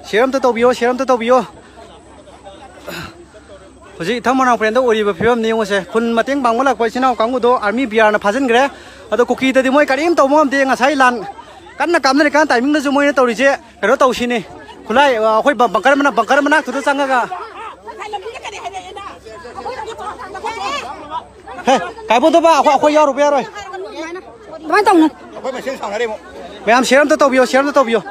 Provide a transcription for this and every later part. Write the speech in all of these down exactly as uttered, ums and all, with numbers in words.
ꯁꯤꯌꯔ ꯑꯝꯇ ꯇꯧꯕꯤꯌꯣ, ꯁꯤꯌꯔ ꯑꯝꯇ ꯇꯧꯕꯤꯌꯣ꯫ ꯍꯧꯖꯤꯛ ꯏꯊꯝ ꯃꯣꯏꯔꯥꯡ ꯄꯔꯦꯟꯗ ꯑꯣꯏꯔꯤꯕ ꯐꯤꯕꯝꯅꯤ ꯌꯦꯡꯉꯨꯁꯦ꯫ ꯈꯨꯟ ꯃꯇꯦꯡ ꯄꯥꯡꯕ ꯂꯥꯛꯄ ꯏꯆꯤꯟ ꯏꯅꯥꯎ ꯀꯥꯡꯕꯨꯗꯣ ꯑꯥꯔꯃꯤ ꯕꯤ ꯑꯥꯔꯅ ꯐꯥꯖꯤꯟꯈ꯭ꯔꯦ꯫ ꯑꯗꯣ ꯀꯨꯀꯤꯗꯗꯤ ꯃꯣꯏ ꯀꯔꯤꯝ ꯇꯧꯕ ꯉꯝꯗꯦ꯫ ꯉꯁꯥꯏ ꯂꯥꯟ ꯀꯟꯅ ꯀꯥꯞꯅꯔꯤꯀꯥꯟ ꯇꯥꯏꯃꯤꯡꯗꯁꯨ ꯃꯣꯏꯅ ꯇꯧꯔꯤꯁꯦ ꯀꯩꯅꯣ ꯇꯧꯁꯤꯅꯤ, ꯈꯨꯠꯂꯥꯏ, ꯑ, ꯑꯩꯈꯣꯏ ꯕ-, ꯕꯪꯀꯔ ꯃꯅꯥꯛ-, ꯕꯪꯀꯔ ꯃꯅꯥꯛꯇꯨꯗ ꯆꯪꯉꯒ꯫ ꯍꯦ, ꯀꯥꯏꯕꯣꯟꯗꯕ, ꯑꯩꯈꯣꯏ, ꯑꯩꯈꯣꯏ ꯌꯥꯎꯔꯨꯕ ꯌꯥꯔꯣꯏ꯫ ꯑꯗꯨꯃꯥꯏꯅ ꯇꯧꯅꯨ꯫ ꯑꯩꯈꯣꯏ ꯃꯁꯦꯟ ꯁꯥꯎꯅꯔꯦ ꯑꯃꯨꯛ꯫ ꯃꯌꯥꯝ ꯁꯤꯌꯔ ꯑꯝꯇ ꯇꯧꯕꯤꯌꯣ, ꯁꯤꯌꯥꯔ ꯑꯝꯇ ꯇꯧꯕꯤꯌꯣ꯫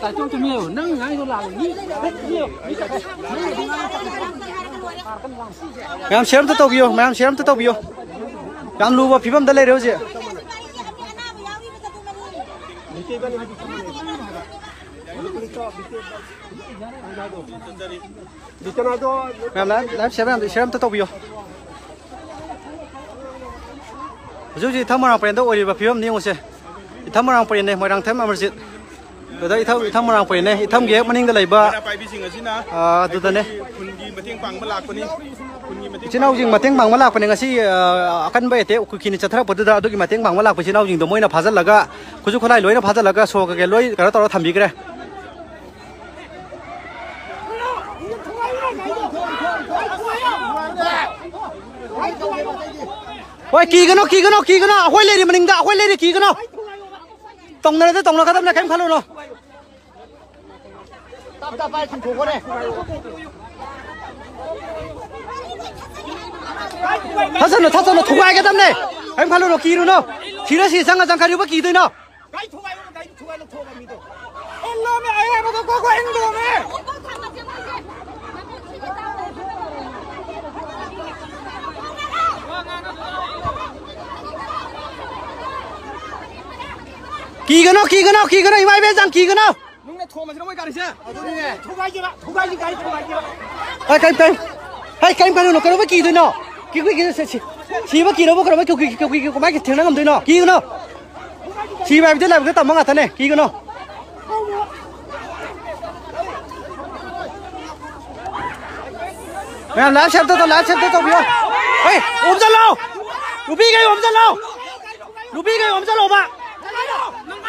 ꯇꯥꯏꯆꯧ ꯇꯨꯃꯤꯟ ꯂꯩꯌꯣ꯫ ꯅꯪ ꯉꯥꯡꯉꯤꯗꯣ ꯂꯥꯜꯂꯦ꯫ ꯃꯤ, ꯃꯤ, ꯃꯤ, ꯃꯌꯥꯝ ꯁꯤꯌꯔ ꯑꯝꯇ ꯇꯧꯕꯤꯌꯣ, ꯃꯌꯥꯝ ꯁꯤꯌꯔ ꯑꯝꯇ ꯇꯧꯕꯤꯌꯣ꯫ ꯌꯥꯝ ꯂꯨꯕ ꯐꯤꯕꯝꯗ ꯂꯩꯔꯦ ꯍꯧꯖꯤꯛ꯫ ꯃꯌꯥꯝ ꯂꯥꯏꯚ, ꯂꯥꯏꯚ ꯁꯤꯌꯔ ꯃꯌꯥꯝꯗꯣ ꯁꯤꯌꯔ ꯑꯝꯇ ꯇꯧꯕꯤꯌꯣ꯫ ꯍꯧꯖꯤꯛ ꯍꯧꯖꯤꯛ ꯏꯊꯝ ꯃꯣꯏꯔꯥꯡ ꯄꯔꯦꯟꯗ ꯑꯣꯏꯔꯤꯕ ꯐꯤꯕꯝꯅꯤ ꯌꯦꯡꯉꯨꯁꯦ꯫ ꯏꯊꯝ ꯃꯣꯏꯔꯥꯡ ꯄꯔꯦꯟꯅꯦ, ꯃꯣꯏꯔꯥꯡꯊꯦꯝ ꯑꯃꯔꯖꯤꯠ꯫ ꯑꯗ ꯏꯊꯝ, ꯏꯊꯝ ꯃꯣꯏꯔꯥꯡ ꯄꯔꯦꯟꯅꯦ꯫ ꯏꯊꯝꯒꯤ ꯍꯦꯛ ꯃꯅꯤꯡꯗ ꯂꯩꯕ, ꯄꯥꯏꯕꯤꯁꯤꯡ ꯑꯁꯤꯅ ꯑꯥ, ꯑꯗꯨꯗꯅꯦ꯫ ꯑꯩꯈꯣꯏꯒꯤ ꯈꯨꯟꯒꯤ ꯃꯇꯦꯡ ꯄꯥꯡꯕ ꯂꯥꯛꯄꯅꯤ꯫ ꯈꯨꯟꯒꯤ ꯃꯇꯦꯡ ꯏꯆꯤꯟ ꯏꯅꯥꯎꯁꯤꯡ ꯃꯇꯦꯡ ꯄꯥꯡꯕ ꯂꯥꯛꯄꯅꯦ ꯉꯁꯤ, ꯑ, ꯑꯀꯟꯕ ꯑꯦꯇꯦꯛ ꯀꯨꯀꯤꯅ ꯆꯠꯊꯔꯛꯄꯗꯨꯗ꯫ ꯑꯗꯨꯒꯤ ꯃꯇꯦꯡ ꯄꯥꯡꯕ ꯂꯥꯛꯄ ꯏꯆꯤꯟ ꯏꯅꯥꯎꯁꯤꯡꯗꯣ ꯃꯣꯏꯅ ꯐꯥꯖꯤꯜꯂꯒ, ꯈꯨꯠꯁꯨ ꯈꯨꯠꯂꯥꯏ ꯂꯣꯏꯅ ꯐꯥꯖꯤꯜꯂꯒ, ꯁꯣ ꯀꯩꯀꯩ ꯂꯣꯏ ꯀꯩꯅꯣ ꯇꯧꯔ ꯊꯝꯕꯤꯈ꯭ꯔꯦ꯫ ꯍꯣꯏ, ꯀꯤꯒꯅꯣ, ꯀꯤꯒꯅꯣ, ꯀꯤꯒꯅꯣ, ꯑꯩꯈꯣꯏ ꯂꯩꯔꯤ ꯃꯅꯤꯡꯗ, ꯑꯩꯈꯣꯏ ꯂꯩꯔꯤ, ꯀꯤꯒꯅꯣ꯫ ꯇꯧꯅꯔꯗꯤ ꯇꯧꯅꯒꯗꯕꯅꯦ, ꯀꯔꯤꯝ ꯈꯜꯂꯨꯅꯣ꯫ ꯊꯠꯆꯅꯨ, ꯊꯠꯆꯅꯨ, ꯊꯨꯒꯥꯏꯒꯗꯕꯅꯦ꯫ ꯀꯔꯤꯝ ꯈꯜꯂꯨꯅꯣ, ꯀꯤꯔꯨꯅꯣ꯫ ꯁꯤꯔ ꯁꯤ ꯆꯪꯉ ꯆꯪꯈ꯭ꯔꯤꯕ ꯀꯤꯗꯣꯏꯅꯣ? ꯒꯥꯔꯤ ꯊꯨꯒꯥꯏꯔꯣ, ꯒꯥꯔꯤ ꯊꯨꯒꯥꯏ ꯂꯧꯊꯣꯛꯑꯣꯕ ꯃꯤꯗꯣ꯫ ꯏꯜꯂꯣꯃꯦ, ꯑꯍꯦꯟꯕꯗꯣ ꯀꯣꯛ ꯀꯣꯛ ꯏꯟꯗꯣꯃꯦ꯫ ꯀꯤꯒꯅꯣ, ꯀꯤꯒꯅꯣ, ꯀꯤꯒꯅꯣ, ꯏꯃꯥ ꯏꯕꯦꯟ ꯆꯥꯡ ꯀꯤꯒꯅꯣ꯫ ꯅꯨꯡꯅ ꯊꯣꯝꯃꯁꯤꯔꯣ ꯃꯣꯏ ꯒꯥꯔꯤꯁꯦ? ꯑꯗꯨꯅꯤꯅꯦ꯫ ꯊꯨꯒꯥꯏꯁꯤꯔ, ꯊꯨꯒꯥꯏꯁꯤ, ꯒꯥꯔꯤ ꯊꯨꯒꯥꯏꯁꯤꯔ꯫ ꯍꯥꯏ, ꯀꯔꯤꯝ, ꯀꯔꯤꯝ, ꯍꯥꯏ, ꯀꯔꯤꯝ ꯈꯜꯂꯨꯅꯣ, ꯀꯩꯗꯧꯕꯩ ꯀꯤꯗꯣꯏꯅꯣ? ꯀꯤ-, ꯀꯤ-, ꯀꯤ-, ꯁꯤ-, ꯁꯤ-, ꯁꯤꯕ ꯀꯤꯔꯕꯨ ꯀꯩꯗꯧꯕꯩ ꯀꯤ-, ꯀꯤ-, ꯀꯤ-, ꯀꯤ-, ꯀꯃꯥꯏꯅ ꯊꯦꯡꯅ ꯉꯝꯗꯣꯏꯅꯣ? ꯀꯤꯒꯅꯣ꯫ ꯁꯤꯕ ꯍꯥꯏꯕꯗꯤ ꯂꯥꯏꯕꯛꯇ ꯇꯝꯕ ꯉꯥꯛꯇꯅꯦ, ꯀꯤꯒꯅꯣ꯫ ꯃꯌꯥꯝ ꯂꯥꯏꯚ ꯁꯦꯌꯔ ꯇꯧ, ꯂꯥꯏꯚ ꯁꯦꯌꯔ ꯇꯧꯕꯤꯌꯣ꯫ ꯍꯣꯏ, ꯑꯣꯝꯁꯤꯜꯂꯣ! ꯅꯨꯄꯤꯈꯩ ꯑꯣꯝꯁꯤꯜꯂꯣ! ꯅꯨꯄꯤꯈꯩ ꯑꯣꯝꯁꯤꯜꯂꯣꯕ!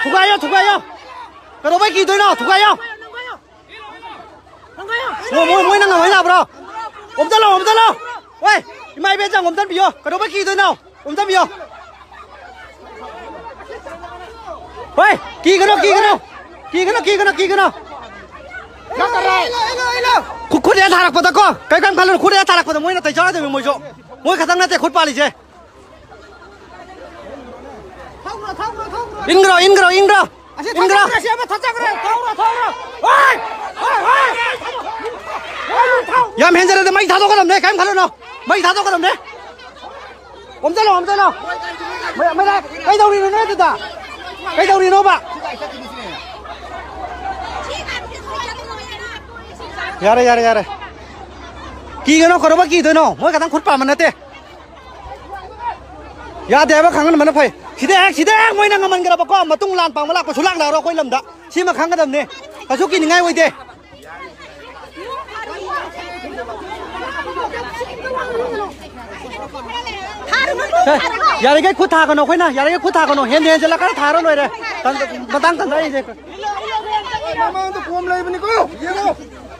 ꯊꯨꯒꯥꯏꯌꯣ, ꯊꯨꯒꯥꯏꯌꯣ! ꯀꯩꯗꯧꯕꯩ ꯀꯤꯗꯣꯏꯅꯣ? ꯊꯨꯒꯥꯏꯌꯣ! ꯃꯣꯏ, ꯃꯣꯏ, ꯃꯣꯏꯅ ꯉꯝꯃꯣꯏ ꯂꯥꯛꯄ꯭ꯔꯣ? ꯑꯣꯝꯁꯤꯜꯂꯣ, ꯑꯣꯝꯁꯤꯜꯂꯣ! ꯍꯣꯏ, ꯏꯃꯥ ꯏꯕꯦꯟ ꯆꯪ ꯑꯣꯝꯁꯤꯟꯕꯤꯌꯣ! ꯀꯩꯗꯧꯕꯩ ꯀꯤꯗꯣꯏꯅꯣ? ꯑꯣꯝꯁꯤꯟꯕꯤꯌꯣ! ꯍꯣꯏ! ꯀꯤꯒꯅꯣ, ꯀꯤꯒꯅꯣ! ꯀꯤꯒꯅꯣ, ꯀꯤꯒꯅꯣ, ꯀꯤꯒꯅꯣ! ꯈꯨ-, ꯈꯨꯠ ꯍꯦꯛ ꯊꯥꯔꯛꯄꯗꯀꯣ, ꯀꯩꯝ ꯈꯜꯂꯨꯅꯨ, ꯈꯨꯠ ꯍꯦꯛ ꯊꯥꯔꯛꯄꯗ ꯃꯣꯏꯅ ꯇꯩꯖꯔꯗꯣꯏꯅꯤ ꯃꯣꯏꯁꯨ꯫ ꯃꯣꯏ ꯈꯛꯇꯪ ꯅꯠꯇꯦ ꯈꯨꯠ ꯄꯥꯜꯂꯤꯁꯦ꯫ ꯏꯟꯈ꯭ꯔꯣ, ꯏꯟꯈ꯭ꯔꯣ, ꯏꯟꯈ꯭ꯔꯣ! ꯏꯟꯈ꯭ꯔꯣ! ꯌꯥꯝ ꯍꯦꯟꯖꯜꯂꯗꯤ ꯃꯩ ꯊꯥꯗꯣꯛꯀꯗꯕꯅꯦ, ꯀꯔꯤꯝ ꯈꯜꯂꯨꯅꯣ꯫ ꯃꯩ ꯊꯥꯗꯣꯛꯀꯗꯕꯅꯦ꯫ ꯑꯣꯝꯁꯤꯜꯂꯣ, ꯑꯣꯝꯁꯤꯜꯂꯣ꯫ ꯃꯩ, ꯃꯩ ꯂꯥꯛ-, ꯀꯩꯗꯧꯔꯤꯅꯣ ꯅꯣꯏ ꯑꯗꯨꯗ? ꯀꯩꯗꯧꯔꯤꯅꯣꯕ? ꯌꯥꯔꯦ, ꯌꯥꯔꯦ, ꯌꯥꯔꯦ꯫ ꯀꯤꯒꯅꯣ, ꯀꯩꯗꯧꯕ ꯀꯤꯗꯣꯏꯅꯣ? ꯃꯣꯏ ꯈꯛꯇꯪ ꯈꯨꯠ ꯄꯥꯟꯕ ꯅꯠꯇꯦ꯫ ꯌꯥꯗꯦ ꯍꯥꯏꯕ ꯈꯪꯍꯟꯕꯅ ꯐꯩ꯫ ꯁꯤꯗ ꯍꯦꯛ, ꯁꯤꯗ ꯍꯦꯛ ꯃꯣꯏꯅ ꯉꯝꯍꯟꯈ꯭ꯔꯕꯀꯣ, ꯃꯇꯨꯡ ꯂꯥꯟ ꯄꯥꯡꯕ ꯂꯥꯛꯄ ꯁꯨꯡꯂꯥꯛ ꯂꯥꯛꯑꯔꯣꯏ ꯑꯩꯈꯣꯏ ꯂꯝꯗ꯫ ꯁꯤꯃ ꯈꯪꯒꯗꯕꯅꯤ꯫ ꯀꯩꯁꯨ ꯀꯤꯅꯤꯡꯉꯥꯏ ꯑꯣꯏꯗꯦ꯫ ꯍꯦ, ꯌꯥꯔꯤꯈꯩ ꯈꯨꯠ ꯊꯥꯒꯅꯣ ꯑꯩꯈꯣꯏꯅ, ꯌꯥꯔꯤꯈꯩ ꯈꯨꯠ ꯊꯥꯒꯅꯣ꯫ ꯍꯦꯟ ꯍꯦꯟꯖꯜꯂꯛꯀꯥꯟꯗ ꯊꯥꯔ ꯂꯣꯏꯔꯦ꯫ ꯇꯟ-, ꯃꯇꯥꯡ ꯇꯟꯖꯔꯤꯁꯦ꯫ ꯃꯃꯥꯡꯗ ꯀꯣꯝ ꯂꯩꯕꯅꯤꯀꯣ, ꯌꯦꯡꯉꯣ꯫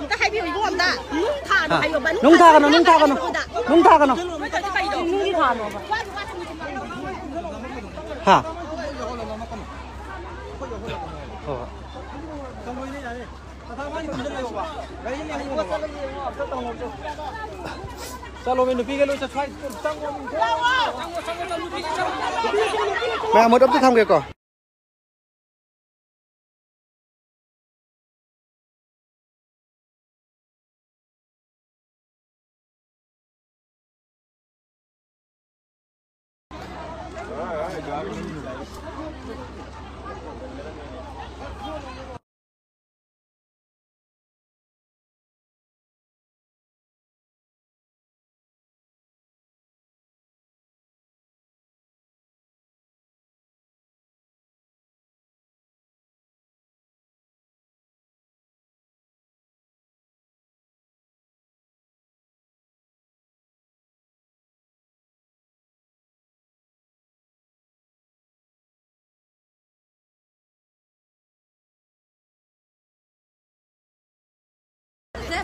ꯑꯝꯇ ꯍꯥꯏꯕꯤꯌꯨ ꯏꯕꯨꯡꯉꯣ ꯑꯝꯇ꯫ ꯅꯨꯡ ꯊꯥꯅꯣ ꯍꯥ? ꯍꯥꯏꯌꯣꯕ, ꯅꯨꯡ ꯅꯨꯡ ꯊꯥꯒꯅꯣ, ꯊꯥꯅꯣ ꯅꯨꯡ ꯊꯥꯒꯅꯣ, ꯍꯥꯏꯌꯣꯕ꯫ ꯅꯨꯡ ꯊꯥꯒꯅꯣ꯫ ꯍꯥ? ꯍꯣꯏ, ꯍꯣꯏ꯫ ꯆꯠꯂꯣꯃꯤ, ꯅꯨꯄꯤꯒ ꯂꯣꯏ ꯆꯠ-, ꯁ꯭ꯋꯥꯏ ꯆꯪꯉꯣꯃꯤ꯫ ꯃꯌꯥꯝ ꯃꯣꯠ ꯑꯝꯇ ꯊꯝꯒꯦꯀꯣ꯫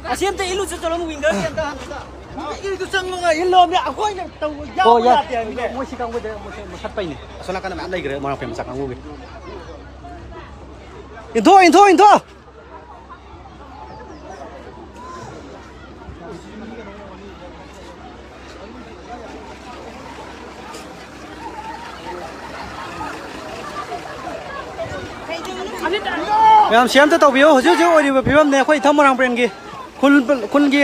ꯑꯁꯤ ꯑꯝꯇ ꯏꯜꯂꯨ ꯆꯠ ꯆꯠꯂꯣ, ꯋꯤꯡꯒꯔꯒꯤ ꯑꯝꯇ ꯍꯥꯟꯅ꯫ ꯏꯜꯂꯨ ꯆꯪꯉꯣ, ꯏꯜꯂꯣ, ꯃꯤ ꯑꯩꯈꯣꯏꯅ ꯇꯧꯕ ꯌꯥꯎꯕ ꯑꯣ, ꯌꯥꯏ꯫ ꯌꯥꯗꯦ ꯍꯥꯏꯕꯅꯦ꯫ ꯃꯣꯏ ꯁꯤ ꯀꯥꯡꯕꯨꯗ ꯃꯣꯏꯁꯦ ꯃꯨꯊꯠꯄꯩꯅꯦ꯫ ꯑꯁꯣꯝ ꯅꯥꯀꯟꯗ ꯃꯌꯥꯝ ꯂꯩꯈ꯭ꯔꯦ, ꯃꯣꯏꯔꯥꯡ ꯐꯦꯝ ꯃꯆꯥ ꯀꯥꯡꯕꯨꯒꯤ꯫ ꯏꯟꯊꯣꯛ, ꯏꯟꯊꯣꯛ, ꯏꯟꯊꯣꯛ꯫ ꯃꯌꯥꯝ ꯁꯤ ꯑꯝꯇ ꯇꯧꯕꯤꯌꯨ꯫ ꯍꯧꯖꯤꯛ ꯍꯧꯖꯤꯛ ꯑꯣꯏꯔꯤꯕ ꯐꯤꯕꯝꯅꯦ ꯑꯩꯈꯣꯏ ꯏꯊꯝ ꯃꯣꯏꯔꯥꯡ ꯄꯔꯦꯟꯒꯤ ꯈꯨꯜ, ꯈꯨꯜꯒꯤ,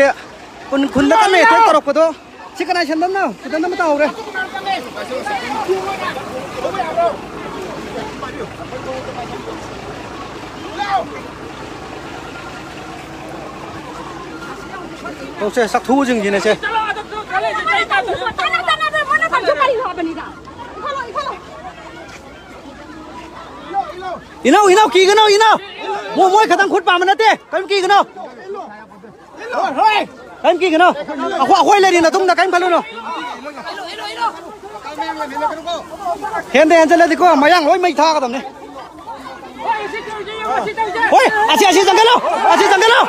ꯈꯨꯟ, ꯈꯨꯟꯗ ꯀꯟꯅ ꯑꯦꯇꯦꯛ ꯇꯧꯔꯛꯄꯗꯣ꯫ ꯁꯤ ꯀꯅꯥꯏ ꯁꯦꯟꯗꯜꯅꯣ? ꯁꯦꯟꯗꯜ ꯑꯃ ꯇꯥꯍꯧꯔꯦ꯫ ꯇꯧꯁꯦ, ꯆꯥꯛꯊꯨꯁꯤꯡꯁꯤꯅꯦ ꯁꯦ꯫ ꯏꯅꯧ, ꯏꯅꯧ, ꯀꯤꯒꯅꯧ, ꯏꯅꯧ꯫ ꯃꯣꯏ, ꯃꯣꯏ ꯈꯛꯇꯪ ꯈꯨꯠ ꯄꯥꯝꯕ ꯅꯠꯇꯦ꯫ ꯀꯔꯤꯝ ꯀꯤꯒꯅꯧ꯫ ꯀꯔꯤꯝ ꯀꯤꯒꯅꯣ꯫ ꯑꯩꯈꯣꯏ, ꯑꯩꯈꯣꯏ ꯂꯩꯔꯤ ꯅꯇꯨꯡꯗ, ꯀꯔꯤꯝ ꯈꯜꯂꯨꯅꯣ꯫ ꯍꯦꯟꯗ ꯍꯦꯟꯖꯜꯂꯗꯤꯀꯣ, ꯃꯌꯥꯡ ꯂꯣꯏ ꯃꯩ ꯊꯥꯒꯗꯕꯅꯤ꯫ ꯍꯣꯏ, ꯑꯁꯤ, ꯑꯁꯤ ꯆꯪꯁꯤꯜꯂꯣ, ꯑꯁꯤ ꯆꯪꯁꯤꯜꯂꯣ꯫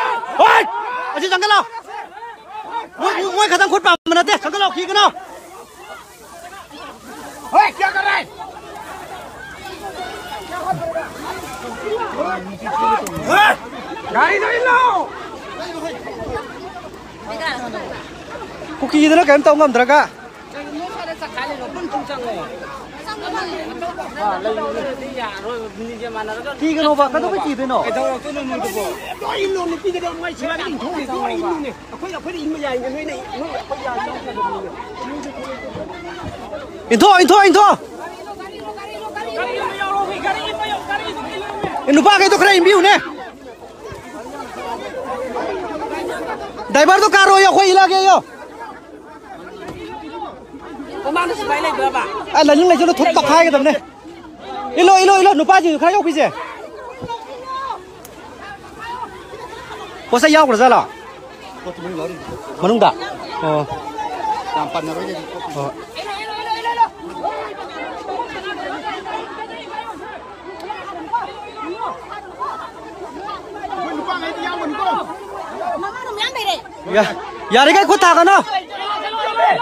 ꯍꯣꯏ, ꯑꯁꯤ ꯆꯪꯁꯤꯜꯂꯣ꯫ ꯃꯣꯏ, ꯃꯣꯏ, ꯃꯣꯏ ꯈꯛꯇꯪ ꯈꯨꯠ ꯄꯥꯝꯕ ꯅꯠꯇꯦ, ꯆꯪꯁꯤꯜꯂꯣ, ꯀꯤꯒꯅꯣ꯫ ꯍꯣꯏ, ꯀꯌꯥ ꯀꯔꯦ? ꯒꯥꯔꯤꯗꯣ ꯏꯜꯂꯣ! ꯀꯨꯀꯤꯗꯨꯅ ꯀꯔꯤꯝ ꯇꯧ ꯉꯝꯗ꯭ꯔꯒ꯫ ꯀꯤꯒꯅꯣꯕ, ꯀꯩꯗꯧꯕꯩ ꯀꯤꯗꯣꯏꯅꯣ? ꯂꯣꯏ ꯏꯜꯂꯣ, ꯅꯨꯄꯤꯗꯨꯗ ꯃꯥꯏ ꯁꯦꯠꯂꯒ ꯏꯟꯊꯣꯛꯑꯣ, ꯂꯣꯏ ꯏꯜꯂꯨꯅꯦ꯫ ꯑꯩꯈꯣꯏ, ꯑꯩꯈꯣꯏꯗꯤ ꯏꯟꯕ ꯌꯥꯏꯅꯦ, ꯅꯣꯏꯅ, ꯅꯣꯏ, ꯑꯩꯈꯣꯏ ꯌꯥꯏꯅꯦ꯫ ꯏꯟꯊꯣꯛ, ꯏꯟꯊꯣꯛ, ꯏꯟꯊꯣꯛ꯫ ꯑꯦ, ꯅꯨꯄꯥꯈꯩꯗꯣ ꯈꯔ ꯏꯟꯕꯤꯌꯨꯅꯦ꯫ ꯗ꯭ꯔꯥꯏꯚꯔꯗꯣ ꯀꯥꯔꯣꯏꯌꯣ, ꯑꯩꯈꯣꯏ ꯏꯜꯂꯛꯑꯒꯦꯌꯣ꯫ ꯃꯃꯥꯡꯗ ꯁꯤꯐꯥꯏ ꯂꯩꯕ꯭ꯔꯕ? ꯑ, ꯂꯥꯏꯅꯤꯡ ꯂꯩꯖꯅꯨ, ꯊꯨꯞ ꯇꯛꯈꯥꯏꯒꯗꯕꯅꯦ꯫ ꯏꯜꯂꯣ, ꯏꯜꯂꯣ, ꯏꯜꯂꯣ, ꯅꯨꯄꯥꯁꯤꯡꯁꯨ ꯈꯔ ꯌꯧꯕꯤꯁꯦ꯫ ꯄꯣꯠ ꯆꯩ ꯌꯥꯎꯈ꯭ꯔꯖꯥꯠꯂꯣ? ꯃꯅꯨꯡꯗ? ꯑꯣ꯫ ꯌꯥꯝ ꯄꯟꯅꯔꯣꯏꯗ꯫ ꯑꯣ꯫ ꯅꯨꯄꯥꯉꯩꯗꯤ ꯌꯥꯎꯒꯅꯨꯀꯣ꯫ ꯌꯥ-, ꯌꯥꯔꯤꯈꯩ ꯈꯨꯠ ꯊꯥꯒꯅꯨ꯫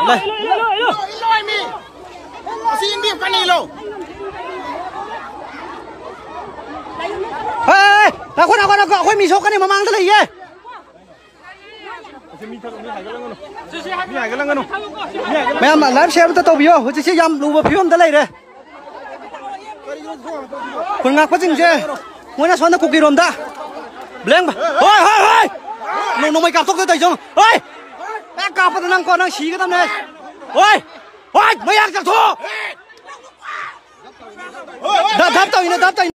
ꯂꯩ꯫ ꯑꯁꯤ ꯏꯟꯕꯤꯌꯨ, ꯀꯅꯤꯂꯣ꯫ ꯍꯦ, ꯉꯥꯏꯈꯣ, ꯉꯥꯏꯈꯣ, ꯉꯥꯏꯈꯣ, ꯑꯩꯈꯣꯏ ꯃꯤ ꯁꯣꯛꯀꯅꯤ, ꯃꯃꯥꯡꯗ ꯂꯩꯌꯦ꯫ ꯃꯌꯥꯝ live share ꯑꯝꯇ ꯇꯧꯕꯤꯌꯣ, ꯍꯧꯖꯤꯛꯁꯤ ꯌꯥꯝ ꯂꯨꯕ ꯐꯤꯕꯝꯗ ꯂꯩꯔꯦ꯫ ꯈꯨꯟ ꯉꯥꯛꯄꯁꯤꯡꯁꯦ ꯃꯣꯏꯅ ꯁꯣꯝꯗ ꯀꯨꯀꯤꯔꯣꯝꯗ blank꯫ ꯍꯣꯏ, ꯍꯣꯏ, ꯍꯣꯏ! ꯅꯣꯡ-, ꯅꯣꯡꯃꯩ ꯀꯥꯞꯊꯣꯛꯇꯣꯏ ꯇꯧꯔꯤꯁꯦ ꯌꯦꯡꯉꯣ꯫ ꯍꯣꯏ! ꯍꯦꯛ ꯀꯥꯞꯄꯗ ꯅꯪꯀꯣ, ꯅꯪ ꯁꯤꯒꯗꯕꯅꯦ꯫ ꯍꯣꯏ! ꯍꯣꯏ! ꯃꯌꯥꯡ ꯆꯪꯊꯣꯛꯑꯣ! ꯗꯞ, ꯗꯞ ꯇꯧꯔꯤꯅꯦ, ꯗꯞ ꯇꯧꯔꯤꯅꯦ꯫